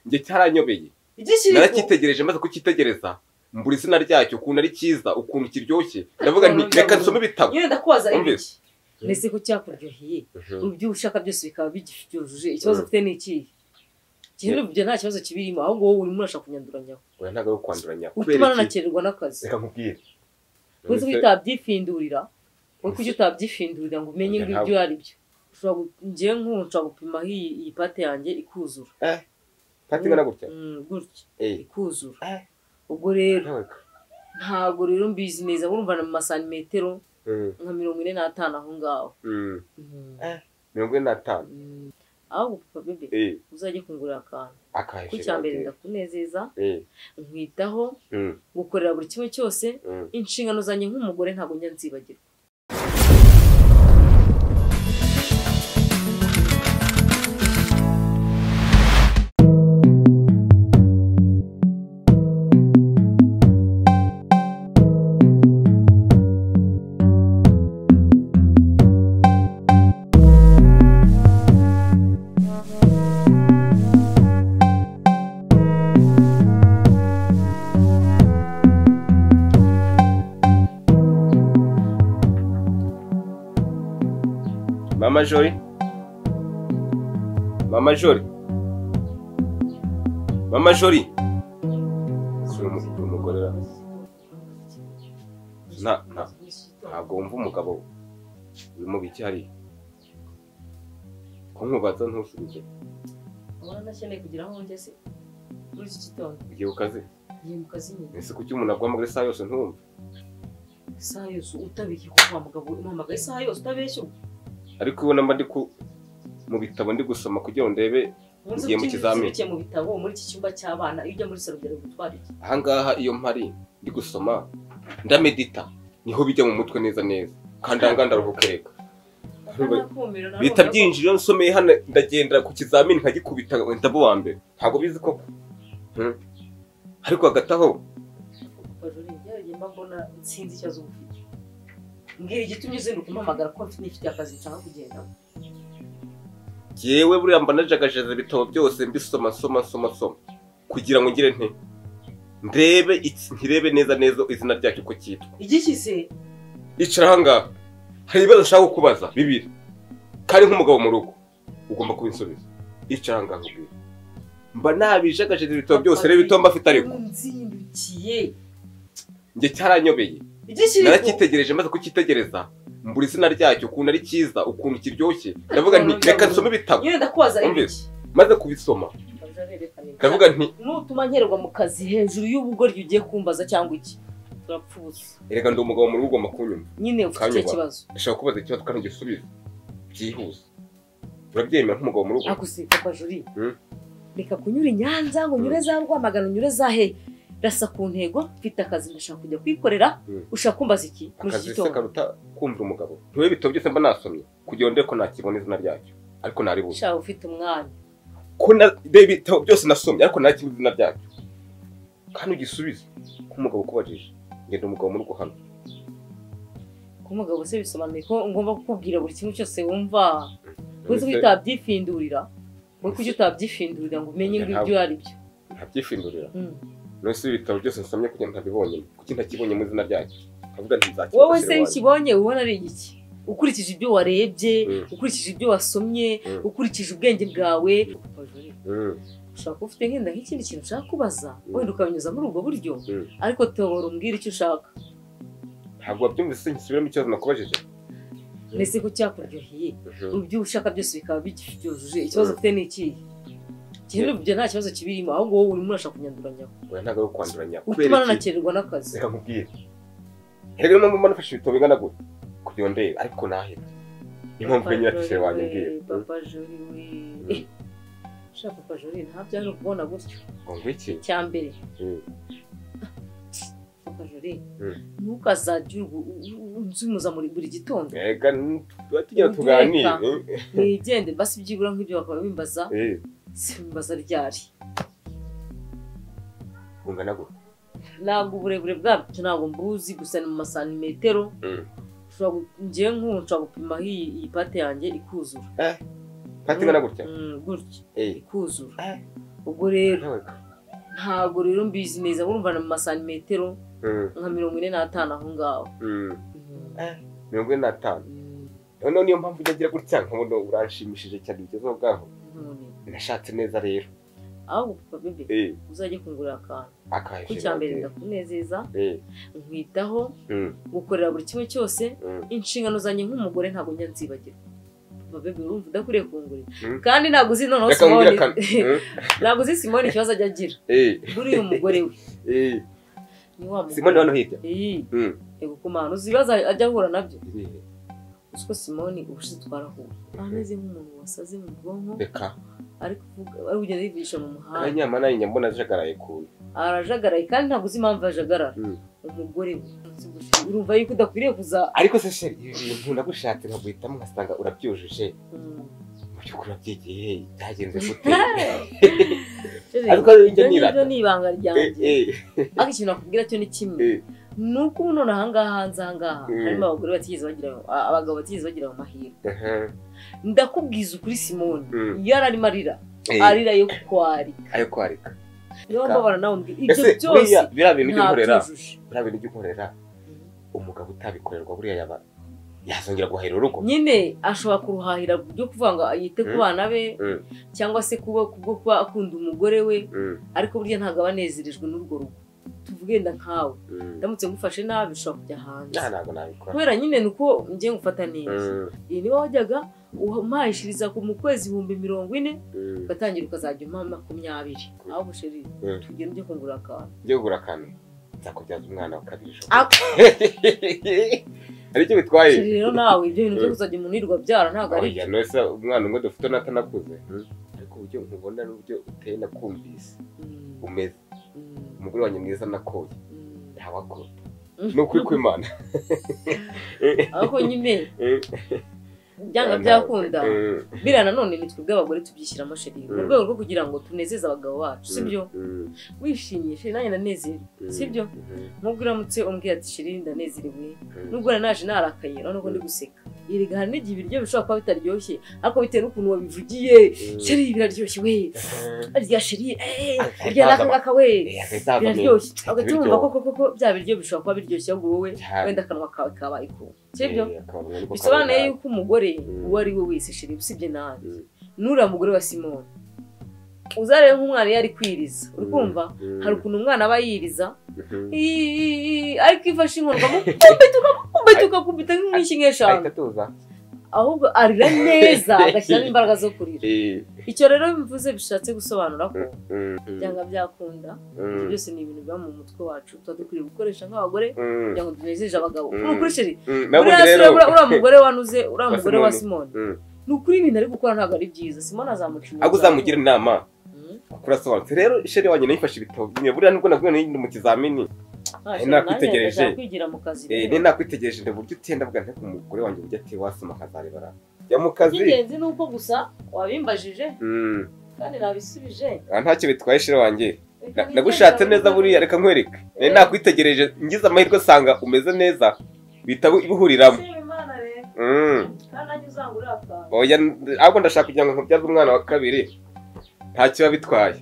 Njye cyaranyobeye. Narakitegereje maze kukitegereza mbura izina ryacyo ukuntu ari cyiza ukuntu kiryoshye ndavuga nti reka nsome ibitabo. Nyine ndakubaza ibiki? Nese ko cyakuryoheye ibyo ushaka byose bikaba bigibyujuje ikibazo ufite ni ikihe? Kintu ibyo nta kibazo kibirimo ahubwo wowe urimo urashaka kunyanduranyaho. Oya ntago ari kwanduranya. Utuma nanakererwa n'akazi. Reka nkubwire. Uzi ko utabyifindurira, wowe kuki utabyifindurira ngo umenye ngo ibyo ari byo. Ushobora ngiye nkunca gupima iyi pate yanjye ikuzura. Pate ingana gutya? Gutya. Ikuzura. Ubwo rero ntago rero mbizi neza urumva na masantimetero nka 45 aho ngaho. 45. Aho papa bebe uzajye kungurira akantu. Akahe? Ku cyambere ndakunezeza. Nkwitaho gukorera buri kimwe cyose inshingano zanjye nk'umugore ntago njya nzibagirwa. Mama Jolie, Mama Jolie, Mama Jolie, umugore na ntabwo wumva umugabo uri mu biki hari ko nkubaza ntusubize. Ubona nakeneye kugira aho ngeze muri iki gitondo. Ugiye ku kazi? Ngiye mu kazi nyine. Ese kuki umuntu aguhamagara isaha yose ntumve? Isaha yose utabeshye ko wa mugabo umuhamagaye isaha yose utabeshye. Ariko ubona mba ndi mu bitabo ndi gusoma kugira ngo ndebe ngiye mu kizamini. Mu bitabo muri iki cyumba cy'abana iyo ujya muri salo byari gutwara iki? Aha ngaha iyo mpari ndi gusoma ndamedita niho bijya mu mutwe neza neza kandi aha ngaha ndaruhukereka. Bita byinjira nsomeye hano ndagendera ku kizamini nkagikubita ndabo wa mbere ntabwo bizi koko. Ariko hagati aho sinzi ikibazo ufite. Mbwira igitumye uzinduka umpamagara ko nifite akazi nshaka kugenda. Jewe buriya mba najagajeza ibitabo byose mbisoma soma soma soma kugira ngo ngire nte ndebe nkirebe neza neza izina ryacyo uko cyitwa. Igiki se? Icara aha ngaha hari ibibazo nshaka kukubaza bibiri kandi nk'umugabo mu rugo ugomba kubinsubiza. Icara aha ngaha nkubwire. Mba nabijagajeza ibitabo byose rero ibitabo mba mfite ariko nzindukiye. Njye cyaranyobeye. Narakitegereje maze kukitegereza mbura izina ryacyo ukuntu ari cyiza ukuntu kiryoshye ndavuga nti reka nsome ibitabo. Nyine ndakubaza ibiki? Maze kubisoma ndavuga nti nutuma nkererwa mu kazi hejuru y'ubugoryi ugiye kumbaza cyangwa iki turapfa ubusa. Erega ndi umugabo mu rugo ugomba kunyumva. Nyine ufite icyo kibazo. Ndashaka kubaza ikibazo kandi ugisubize byihuse. Urabyemera nk'umugabo mu rugo? Ako si papa Jolie. Reka kunyura i Nyanza ngo unyure za Rwamagana unyure za he. Rasa ku ntego mfite akazi ndashaka kujya kwikorera ushaka kumbaza iki muri iki gitondo? Akazi se karuta kumvira umugabo. Ntiwe bitabo byose mba nasomye kugira ngo ndebe ko nakibona izina ryacyo ariko naribuze. Sha ufite umwanya. Ko na bitabo byose nasomye ariko nakibona izina ryacyo. Kandi ugisubize ko umugabo ukubajije ngenda umugabo mu rugo hano. Ko umugabo se bisobanuye ko ngomba kukubwira buri kimwe cyose wumva. Uzi ko utabyifindurira, wowe kuki utabyifindurira ngo umenye ngo ibyo ari byo? Ntabyifindurira. Nose ibitabo byose nsomye kugira ntabibonye kuki ntakibonye mu izina ryacyo avuga nti nzakibona. Wowe se ukibonye ubona ari igiki? Ukurikije ibyo warebye, ukurikije ibyo wasomye, ukurikije ubwenge bwawe. Ushaka ufite nkenda nk'ikindi kintu ushaka kubaza wenda ukabinyuza muri ubwo buryo ariko tobora umbwira icyo ushaka. Ntabwo wabyumvise nsubiramo ikibazo nakubajije. Nese ko cyakuryoheye ibyo ushaka byose bikaba bigibyujuje ikibazo ufite ni ikihe? Kintu ibyo nta kibazo kibirimo ahubwo wowe urimo urashaka kunyanduranyaho. Oya ntago ari kwanduranya. Utuma nanakererwa n'akazi. Reka nkubwire. Erega niyo mpamvu nafashe ibitabo bingana gutya kugira ndebe ariko nahebye. Niyo mpamvu nyine ati wanjye mbwira. Papa Jolie we. Sha papa Jolie nta byo kubona gutyo. Ngo iki? Cyambere. Papa Jolie. Ntukazajye unzumuza muri buri gitondo. Erega tugira tuganire. Nigende basi byibura nk'ibyo bakaba bimbaza. Simbaza ryari. Ungana gute? Ntabwo uburebure bwabyo ntabwo mbuzi gusa ni mu masantimetero. Ushobora ngiye nkunca gupima iyi pate yanjye ikuzura. Pate ingana gutya? Gutya. Ikuzura. Ubwo rero ntago rero mbizi neza urumva na mu santimetero nka 45 aho ngaho. 45. None niyo mpamvu ngira gutya nkabona uranshimishije cyane bigezeho bwaho. Nashatse neza rero. Aho papa bebe uzajye kungurira akantu. Kucyambere ndakunezeza. Nkwitaho gukorera buri kimwe cyose inshingano zanjye nk'umugore ntago njya nzibagirwa. Papa bebe urumva udakwiriye kungurira. Kandi ntago uzi noneho Simoni. Ntago uzi Simoni ikibazo ajya agira. Buriya umugore we. Ni wa mugore. Simoni hano hirya. Ego kumana uzi ibibazo ajya ahura nabyo. Usko Simoni ubushize twarahuye. Ameze nk'umuntu wasaze mu bwonko. Reka. Ari kuvuga ari kugenda yivisha mu muhanda. Abanyama nayo nyambona ajagaraye kuntu. Arajagaraye kandi ntabwo uzi impamvu ajagarara. Umugore we. Urumva yuko udakwiriye kuza. Ariko se sheri ibi bintu nagushatse nkaguhitamo ngasanga urabyujuje. Mu by'ukuri wabyigiye byagenze gute? Ariko njye nirata. Ni ibanga ryanjye. Ariko ikintu nakubwira cyo ni kimwe. Nuko ubu none ahangaha hanze ahangaha harimo abagore batigeze bagira abagabo batigeze bagira amahirwe. Ndakubwiza ukuri Simoni yararimo arira arira yo kwarika. Ayo kwarika. Niyo mbabara nawe mbwira ibyo byose biriya bintu by'inkorera. Biriya bintu by'inkorera umugabo utabikorerwa buriya yaba yazongera guhahira urugo. Nyine ashobora kuruhahira byo kuvuga ngo yite ku bana be cyangwa se kuba kubwo kuba akunda umugore we ariko burya ntabwo aba anezerejwe n'urwo rugo. Tuvugenda nkawe ndamutse ngufashe nabi ushobora kujya hanze. Ntabwo nabikora kubera nyine nuko ngiye ngufata neza. Iyi niba wajyaga umpahishiriza mu kwezi 40,000 ugatangira ukazajya umpa 20. Aho busheri tugenda ujye kungura akantu. Ngiye kugura akantu nzakubyaza umwana wa kabiri. Hari icyo bitwaye rero nawe ibyo bintu byo kuzajya umuntu yirirwa abyara ntabwo ari byo. None umwana umwe dufite natanakuze ariko uburyo nkubona n'uburyo uteye nakumvise umeze umugore wanjye mwiza nakoye ntawakora nukuri kw'Imana. Ariko nyine byanga byakunda biriya nanone ni twebwe abagore tubyishyiramo sheri mu rwego rwo kugira ngo tunezeze abagabo bacu sibyo? Wishimye sheri nanjye ndanezerewe sibyo? Nk'ubwo uramutse umbwiye ati sheri ndanezerewe nubwo naje narakaye urabona ko ndi guseka. Erega hari n'igihe ibiryo bishobora kuba bitaryoshye ariko bitewe n'ukuntu wabivugiye sheri biraryoshye we arya sheri arya n'aka ngaka we biraryoshye ugahita wumva koko koko bya biryo bishobora kuba biryoshye ahubwo wowe wenda akanwa kawe kabaye ukuntu sibyo? Bisobanuye yuko umugore uwo ari we wese sheri usibye nanjye n'uriya mugore wa Simoni uzarebe nk'umwana iyo ari kwiriza uri kumva hari ukuntu umwana aba yiriza ariko ifashe inkono ukamukubita ukakubita nk'inshyi nk'eshanu ahubwo arira neza agashyiramo imbaraga zo kurira. Icyo rero bivuze bishatse gusobanura ko byanga byakunda ibyo byose ni ibintu biba mu mutwe wacu tuba dukwiriye gukoresha nk'abagore kugira ngo tunezeje abagabo. Ni sheri uriya mugore wanuze uriya mugore wa Simoni ni ukuri ibintu ari gukora ntabwo ari byiza. Simoni azamuca inyuma ahubwo uzamugira inama kurasobanutse. Rero sheri wanjye nayifashe ibitabo bimwe buriya nubwo nabwo nari mu kizamini nakwitegereje nakwitegereje uburyo utenda bwa nteko umugore wanjye uburyo ati wasoma akazarebara jya mu kazi. Icy'ingenzi ni uko gusa wabimbajije kandi nabisubije ntacyo bitwaye sheri wanjye nagushatse neza buriya reka nkwereke nakwitegereje ngize amahirwe asanga umeze neza bihita bihuriramo. Ahubwo ndashaka kugira ngo nkubyaze umwana wa kabiri ntacyo biba bitwaye.